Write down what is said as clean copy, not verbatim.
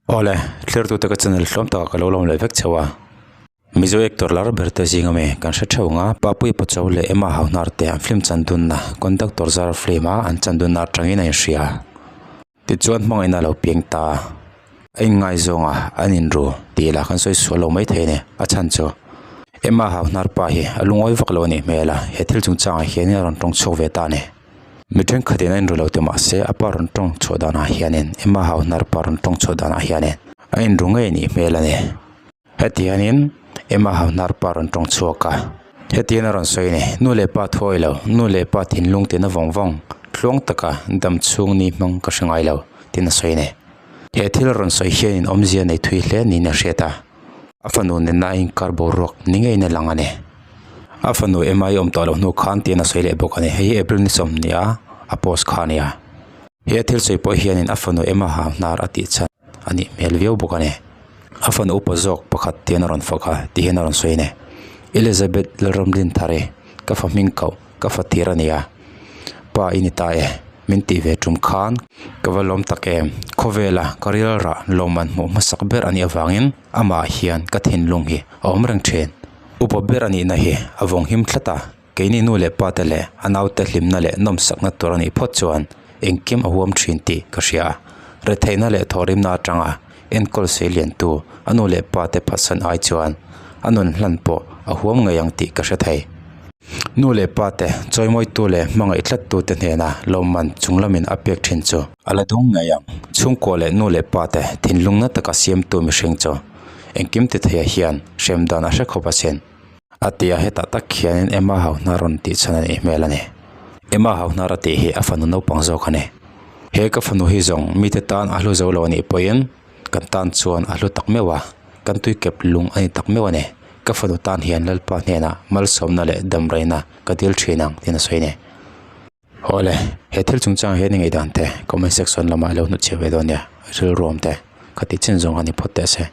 Awle, thlirtute ka channel hlawm takah ka lo lawm leh vek chho a. Mizo actor lar ber te zing ami kan hre theuh ang a, Papuii Pacho leh Emma Hauhnar te an film chan dunna Conductor zar film a an chan dunna atangin a inhria. Tichuan hmangaihna a lo piang ta. A inngaizawng a, an inru tih lah kan sawi sual lo maithei a ni. A chhan chu Emma Hauhnar pa hi a lungawi vak lo a nih hmel a, he thil chungchangah hianin a rawn tawng chhuak ve ta a ni. Mi thenkhatin a inru lo ti mah se a pa rawn tawng chhuah danah hianin Emma hau hnar pa rawn tawng chhuah danah hianin a inru ngei nih hmel a ni. Heti hianin Emma hau hnar pa rawn tawng chhuak a, heti hian a rawn sawi a ni, Nu leh pa thuawi lo, nu leh pa thinlung tina vawng vawng, tluang taka dam chhung ni hmang ka hre ngai lo, tiin a sawi a ni. He thil rawn sawi hianin awmzia nei thui hle niin a hriat a. A fanu nena a inkar boruak ni ngeiin a lang a ni. A fanu Emma i awm tawh loh hnu khan tiin a sawi leh bawk a ni. Hei hi April ni sawmhnih a a post kha a ni a. He thil sawi pawh hianin a fanu Emma ha hnar a tih chhan a nih hmel viau bawk a ni. A fanu upa zawk pakhat tiin a rawn fak a ti hian a rawn sawi a ni. Elizabeth Lalramdinthari ka fa hming koh ka fa tir a ni a. Pa i ni ta e, min tih ve tum khan ka va lawm tak em? Khawvela ka rial rah lawmman hmuh hmasak ber a nih avangin amah hian ka thinlung hi a awm reng thin. Upa ber a nihna hi a vawng him tlat a, keini nu leh pa te leh a naute hlimna leh nawmsakna tur a nih phawt chuan engkim a huam thin tih ka hria a. Retheihna leh thawhrimna atanga enkawl sei liantu a nu leh pa te phatsan ai chuan a nun hlan pawh a huam ngei ang tih ka hre thei. Nu leh pa te chawimawitu leh hmangaih tlattu te hnena lawmman chung lamin a pek thin chu a la dawng ngei ang. Chhungkua leh nu leh pa te thinlung na taka siamtu mihring chu engkim ti theiah hian hrem dan a hre khawp asin. A ti a, hetah tak hianin Emma Hauhnar rawn tih chhan a nih hmel a ni. Emma Hauhnar a tih hi a fanu naupang zawk a ni. He ka fanu hi zawng mite tan a hlu zo lo a nih pawhin kan tan chuan a hlu tak meuh a, kan tuikep lung a ni tak meuh a ni. Ka fanu tan hian Lalpa hnenah malsawmna leh damreina ka dil thin ang tiin a sawi a ni. Awle, he thil chungchang hian i ngaihdan te comment section lamah i lo hnutchhiah ve dawn nia, rilruam te ka tih chin zawng a ni phawt teh se.